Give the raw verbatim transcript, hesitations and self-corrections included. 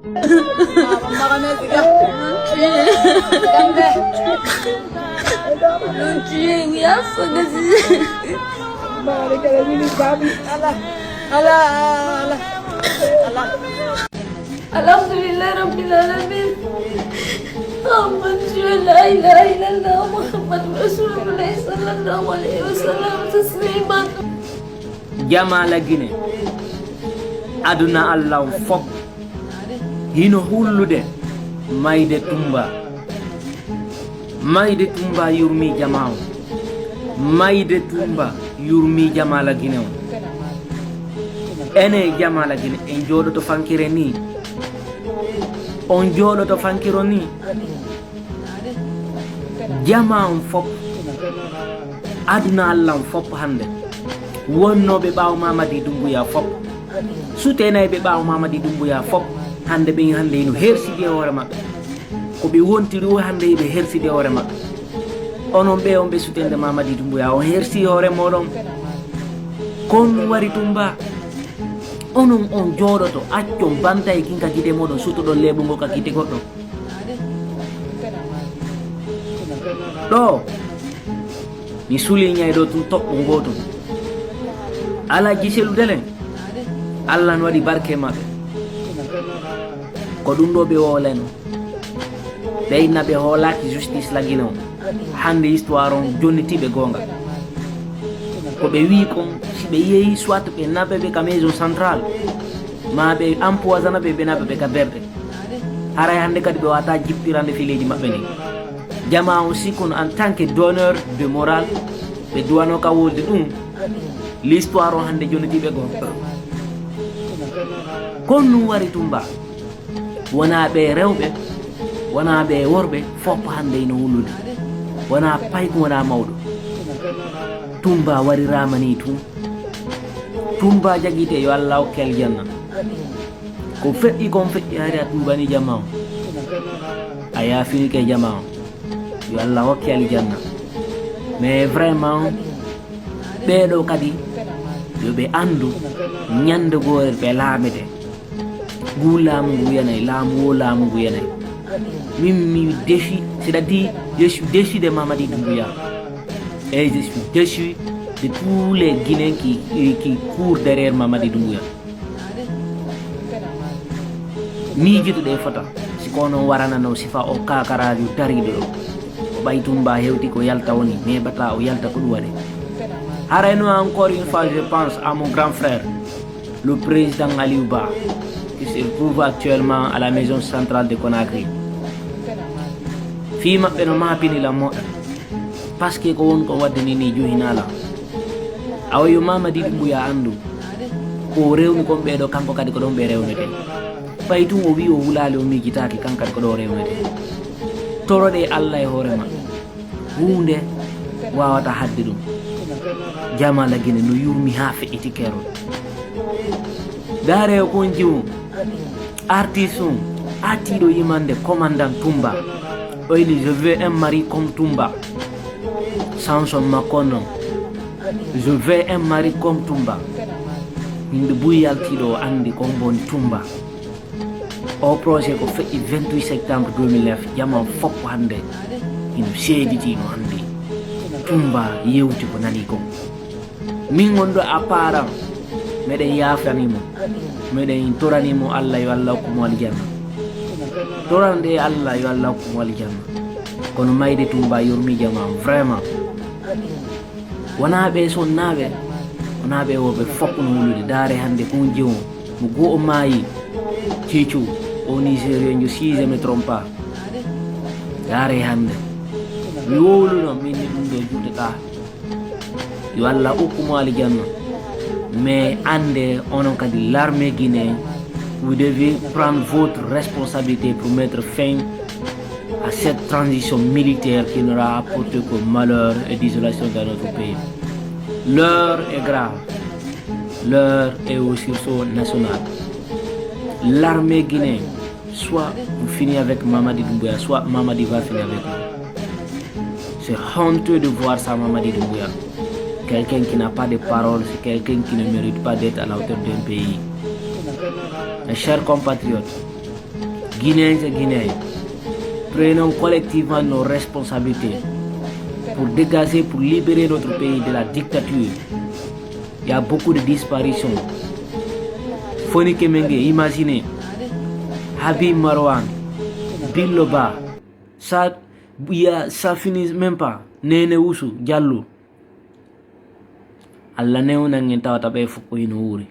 الحمد لله رب العالمين. محمد رسول الله، لا إله إلا الله، محمد رسول الله، صلى الله عليه وسلم تسليما. Jama la Guinée, aduna Allah on fop hino hullude mayde Tumba. Mayde Tumba yurmi jama on. Mayde Tumba yurmi jama la Guinée on. Ene jama la Guinée, en jooɗoto fankire ni. On jooɗoto fankiro ni. Jama on fop, aduna Allah on fop hande, wonnooɓe ɓaawo Mamadi Doumbouya fop, sutenayɓe ɓaawo Mamadi Doumbouya fop, hande ɓen hande hino hersidi e hoore maɓɓe. Ko ɓe wontiri o hande hiɓe hersidi e hoore maɓɓe. Onon ɓe on ɓe sutende Mamadi Doumbouya, on hersi hoore moɗon. Kon wari Tumba. Onon on jooɗoto, accon bantay kin ka gite moɗon, sutoɗon leeɓu ngo ka gite goɗɗo. Ɗo, mi suliñay ɗo tun toɓɓo ngoo tun. Alhaji Selu Delen, Allah no waɗi barke maɓɓe. Ko ɗum ɗo ɓe wowlayno. Ɓe inna ɓe hoolaaki justice la Guinée on. Hannde histoire on jonniti ɓe goonga. Ko ɓe wi'i kon, si ɓe yehi, soit ɓe naɓa ɓe ka maison centrale, ma ɓe empoisonna ɓe, ɓe naɓa ɓe ka berɗe. Haray hannde kadi ɓe wata jippirande fii leydi maɓɓe ndin. Jamaa on si kono en tant que donneur de morale, ɓe duwano ka wolde ɗum. L'histoire on hannde jonniti ɓe goo. Kon ɗum wari Tumba. Wonaa ɓe rewɓe, wonaa ɓe worɓe, fof hannde ino wullude. Wonaa payko, wonaa mawɗo. Tumba wariraama nii tun. Tumba jagite, yo Allah hokke aljanna. Ko feƴƴi kon feƴƴi, hari a tuubani jamaa on. A yaafinike jamaa on. Yo Allah hokke aljanna. Mais vraiment, ɓee ɗoo kadi, yo ɓe anndu, ñannde goore ɓe laamete. Ngu laamu ngu yanay, laamu wo laamu ngu yanay. Min, mi défie, c'est-à-dire, je suis déçu de Mamadi Doumbouya. Et je suis déçu de tous les Guinéens qui, qui courent derrière Mamadi Doumbouya. Miijito ɗe fota, si ko onon waranano sifa o kakaraajo dariiɗo ɗo. O ɓay Tumba hewti ko yalta woni, neeɓata o yalta ko ɗum waɗi. Harayno encore une fois, je pense à mon grand frère, le président Aliou Ba, qui se trouve actuellement à la maison centrale de Conakry. Fii maɓɓe no maapini lan moƴƴa. Parce que ko won ko wadde ni, ni juhinaa lan. Awa yo Mamadi Doumbouya anndu. Ko o rewni kon ɓee ɗoo, kanko kadi ko ɗon ɓe rewnete. Ɓay tun o wi'i o wulaali, o miijitaaki, kan kadi ko ɗo o rewnete. Toroɗe Allah e hoore maɓɓe. Huunde wawata hadde ɗum. Jamaa la Guinée no yurmi haa feƴƴiti keerol. Daare o kon jiwo. Artiste on, artiiɗo yimande commandant Tumba. O inni, "Je veux un mari comme Tumba." Chanson makko non. "Je veux un mari comme Tumba." Yimɓe buy yaltiiɗo o anndi ko on woni Tumba. O projet ko feƴƴi vingt-huit septembre deux mille neuf, jamaa fof hannde ino seediti, no anndi. Tumba yewti ko nani kon. Min wonɗo a parent, meɗen yaafani mo. Meɗen torani mo Allah, yo Allah hokku mo aljanna. Toranɗe Allah, yo Allah hokku mo aljanna. Kono mayde Tumba yurmi jamaa, vraiment. Wonaa ɓe sonnaaɓe, wonaa ɓe worɓe fof no wulude. Daare hannde kon jiwo, mo goo o maayi, Cicu, o Nigérian, si je me trompe pas. Daare hannde. Mi wowluno, min ni ɗum ɗo juutata. Yo Allah hokku mo aljanna. Mais annde onon kadi l'armée guinéenne, vous devez prendre votre responsabilité pour mettre fin à cette transition militaire qui n'aura apporté que malheur et désolation dans notre pays. L'heure est grave. L'heure est au sursaut national. L'armée guinéenne, soit vous finissez avec Mamadi Doumbouya, soit Mamadi va finir avec vous. C'est honteux de voir ça, Mamadi Doumbouya. Quelqu'un qui n'a pas de parole, c'est quelqu'un qui ne mérite pas d'être à la hauteur d'un pays. Mes chers compatriotes, Guinéens et Guinéennes, prenons collectivement nos responsabilités pour dégager, pour libérer notre pays de la dictature. Il y a beaucoup de disparitions. Fonike Mengue, imaginez. Habib Marwan, Billo Ba. Ça, il y a, ça finit même pas. Nene Usu, Diallo. Allah newnan en tawata ɓe fof ko hino wuuri.